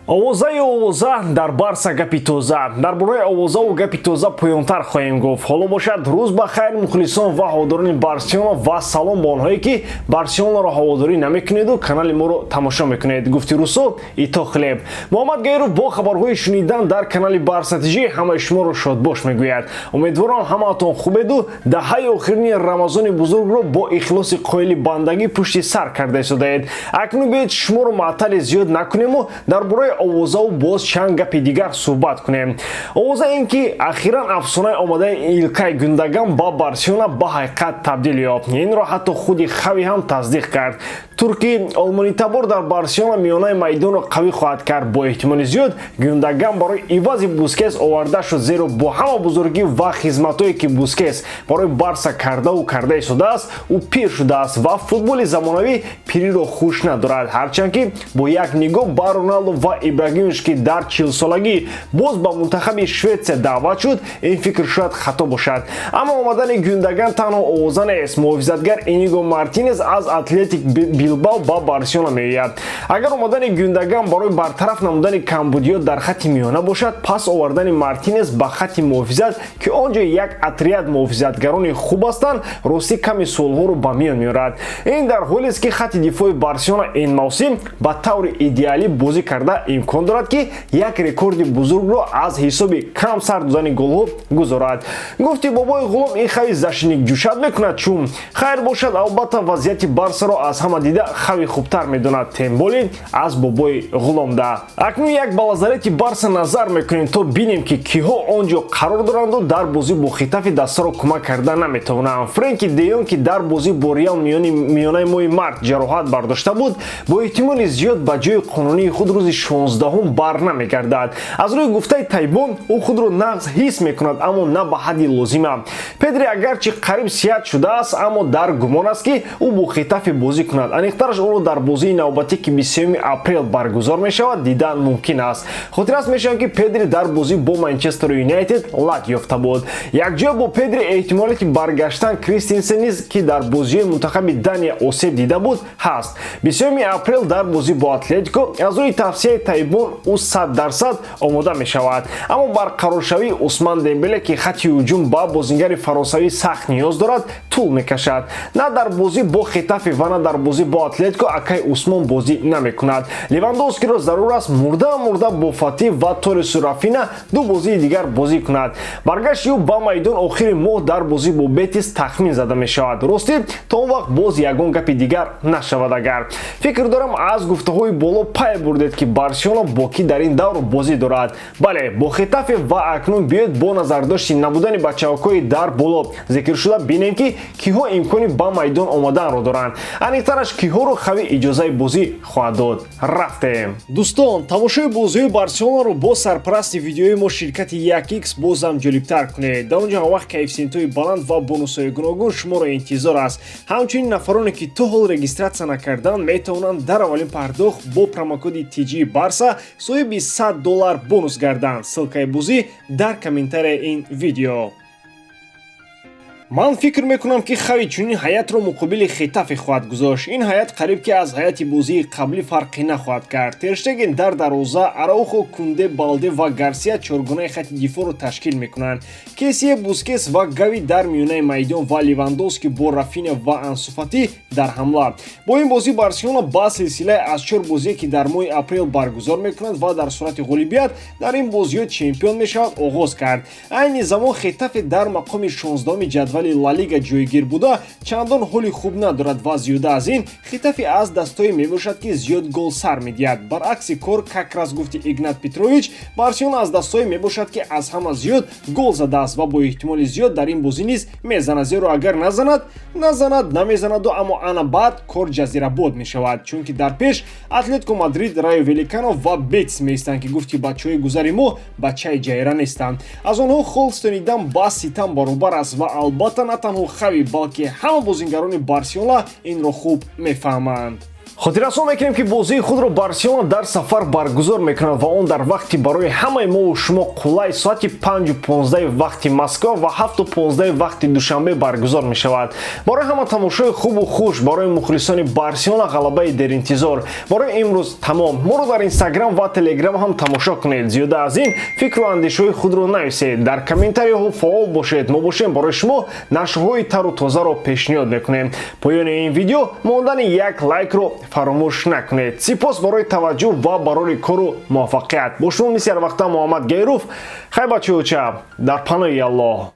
Овозаи овоза дар Барса, гапи тоза. Дар бораи овозаву гапи тоза поёнтар хоҳем гуфт. Ҳоло бошад, рӯз ба хайр, мухлисон ва ҳаводорони Барселона, ва салом ба онҳое, ки Барселонаро ҳаводорӣ намекунеду канали моро тамошо мекунед. Гуфти русо, и то хлеб. Муҳаммад Гаиров бо хабарҳои шунидан дар канали Барса ТЖ ҳамаи шуморо шодбош мегӯяд. Умедворам, ҳамаатон хубеду даҳаи охирини Рамазони бузургро бо ихлоси қоили бандагӣ пушти сар карда истодаед. Акнун биёед, шуморо муаттали зиёд накунему дар бораи овозаву боз чанд гапи дигар суҳбат кунем. Овоза ин ки ахиран афсонаи омадаи Илкай Гюндаган ба Барселона ба ҳақиқат табдил ёфт. Инро ҳатто худи Хави ҳам тасдиқ кард. Турки олмонитабор дар Барселона миёнаи майдонро қавӣ хоҳад кард. Бо эҳтимоли зиёд Гюндаган барои ивази Бускес оварда шуд, зеро бо ҳама бузургӣ ва хизматҳое, ки Бускес барои Барса кардаву карда истодааст, ӯ пир шудааст ва футболи замонавӣ пириро хуш надорад. Ҳарчанд ки бо як нигоҳ ба Роналдо ва Ибрагимович, ки дар 40-солагӣ боз ба мунтахаби Шветсия даъват шуд, ин фикр шояд хато бошад. Аммо омадани Гюндаган танҳо овоза нест. Муҳофизатгар Иниго Мартинес аз Атлетик Билбао ба Барселона меояд. Агар омадани Гюндаган барои бартараф намудани камбудиёт дар хатти миёна бошад, пас овардани Мартинес ба хатти муҳофизат, ки он ҷо як отряд муҳофизатгарони хуб ҳастанд, ростӣ ками суолҳоро ба миён меорад. Ин дар ҳолест, ки хатти дифои Барселона ин мавсим ба таври идеалӣ бозӣ карда, имкон дорад, ки як рекорди бузургро аз ҳисоби кам сар додани голҳо гузорад. Гуфти бобои Ғулом, ин Хави защитник ҷӯшад мекунад. Чун хайр бошад, албатта, вазъияти Барсаро аз ҳама дида Хави хубтар медонад, тем более аз бобои Ғуломда. Акнун як ба лазарети Барса назар мекунем, то бинем, ки киҳо он ҷо қарор доранду дар бозӣ бо Хитафи дастаро кӯмак карда наметавонанд. Френки Деён, ки дар бозӣ бо Реал миёнаи моҳи март ҷароҳат бардошта буд, бо эҳтимоли зиёд ба ҷои қонунии худ рӯзи 16-ум бар намегардад. Аз рӯи гуфтаи табибон, ӯ худро нағз ҳис мекунад, аммо на ба ҳадди лозима. Педри агарчи қариб сиҳат шудааст, аммо дар гумон аст, ки ӯ бо Хитафи бозӣ кунад. Аниқтараш, ӯро дар бозии навбатӣ, ки 23 апрел баргузор мешавад, дидан мумкин аст. Хотиррас мешавад, ки Педри дар бозӣ бо Манчестер Юнайтед лат ёфта буд. Якҷоя бо Педри эҳтимолияти баргаштан Кристинсен низ, ки дар бозиҳои мунтахаби Дания осеб дида буд, ҳаст. 23 апрел дар бозӣ бо Атлетико аз рӯи тавсияи табибон ӯ 100% омода мешавад. Аммо барқароршавии Усман Дембеле, ки хатти ҳуҷум ба бозингари фаронсавӣ сахт ниёз дорад, тӯл мекашад. На дар бозӣ бо Хитафи ва на дар бозӣ бо Атлетико акай Усмон бозӣ намекунад. Левандовскиро зарур аст мурда мурда бо Фати ва Торресу Рафина ду бозии дигар бозӣ кунад. Баргашти ӯ ба майдон охири моҳ дар бозӣ бо Бетис тахмин зада мешавад. Ростӣ, то он вақт боз ягон гапи дигар нашавад. Агар фикр дорам, аз гуфтаҳои боло пай бурдед, ки Барселона бо кӣ дар ин давр бозӣ дорад. Бале, бо Хитафе. Ва акнун биёед, бо назардошти набудани бачаҳокои дар боло зикршуда, бинем, ки киҳо имкони ба майдон омаданро доранд. Аниқтараш, киҳоро Хави иҷозаи бозӣ хоҳад дод. Рафтем, дӯстон. Тамошои бозиҳои Барселонаро бо сарпарасти видеои мо, ширкати 1X, бозам ҷолибтар кунед. Дар он ҷо ҳамвақт коэффисиентҳои баланд ва бонусҳои гуногун шуморо интизор аст. Ҳамчунин нафароне, ки то ҳол регистрация накарданд, метавонанд дар аввалин пардохт бо промокоди TG Барса соҳиби 100 доллар бонус гарданд. Ссылкаи бозӣ дар комментарияи ин видео. Ман фикр мекунам, ки Хави чунин ҳайатро муқобили Хитафе хоҳад гузошт. Ин ҳайат қариб ки аз ҳайати бозии қаблӣ фарқе нахоҳад кард. Терштеген дар дарвоза, Араухо, Кунде, Балде ва Гарсия чоргунаи хати дифоъро ташкил мекунанд, Кесие, Бускес ва Гави дар миёнаи майдон ва Левандовски бо Рафиня ва Ансуфатӣ дар ҳамла. Бо ин бозӣ Барселона ба силсилаи аз чор бозие, ки дар моҳи апрел баргузор мекунад ва дар сурати ғолибият дар ин бозиҳо чемпион мешавад, оғоз кард. Айни замон Хетафе дар мақоми 16-уми ҷадвали Ла Лига ҷойгир буда, чандон ҳоли хуб надорад ва зиёда аз ин, Хитафи аз дастое мебошад, ки зиёд гол сар медиҳад. Баръакси кор, как раз гуфти Игнат Петрович, Барселона аз дастое мебошад, ки аз ҳама зиёд гол задааст ва бо эҳтимоли зиёд дар ин бозӣ низ мезанад, зеро агар назанад, намезанаду, аммо ана баъд кор ҷазирабод мешавад, чунки дар пеш Атлетико Мадрид, Райо Валекано ва Бетис меистанд, ки гуфти бачаҳои гузари мо бачаи ҷайра нестанд. Аз онҳо хол стонидан ба ситам баробар аст ва албатта на танҳо Хави, балки ҳама бозингарони Барселона инро хуб мефаҳманд. Хотиррасон мекунем, ки бозии худро Барселона дар сафар баргузор мекунад ва он дар вақти барои ҳамаи мову шумо қулай, соати 5:15 вақти Москва ва 7:15 вақти Душанбе баргузор мешавад. Барои ҳама тамошои хубу хуш, барои мухлисони Барселона ғалабаи деринтизор. Барои имрӯз тамом. Моро дар Инстаграм ва Телеграм ҳам тамошо кунед. Зиёда аз ин фикру андешаҳои худро нависед, дар комментариҳо фаъол бошед. Мо бошем, барои шумо нашрҳои тару тозаро пешниҳод мекунем. Поёни ин видео мондани як лайкро фаромӯш накунед. Сипос барои таваҷҷӯҳ ва барори кору муваффақият. Бо шумо мисли ҳарвақта Муҳаммад Гайров. Хай, бачаҳоча, дар паноҳи Аллоҳ.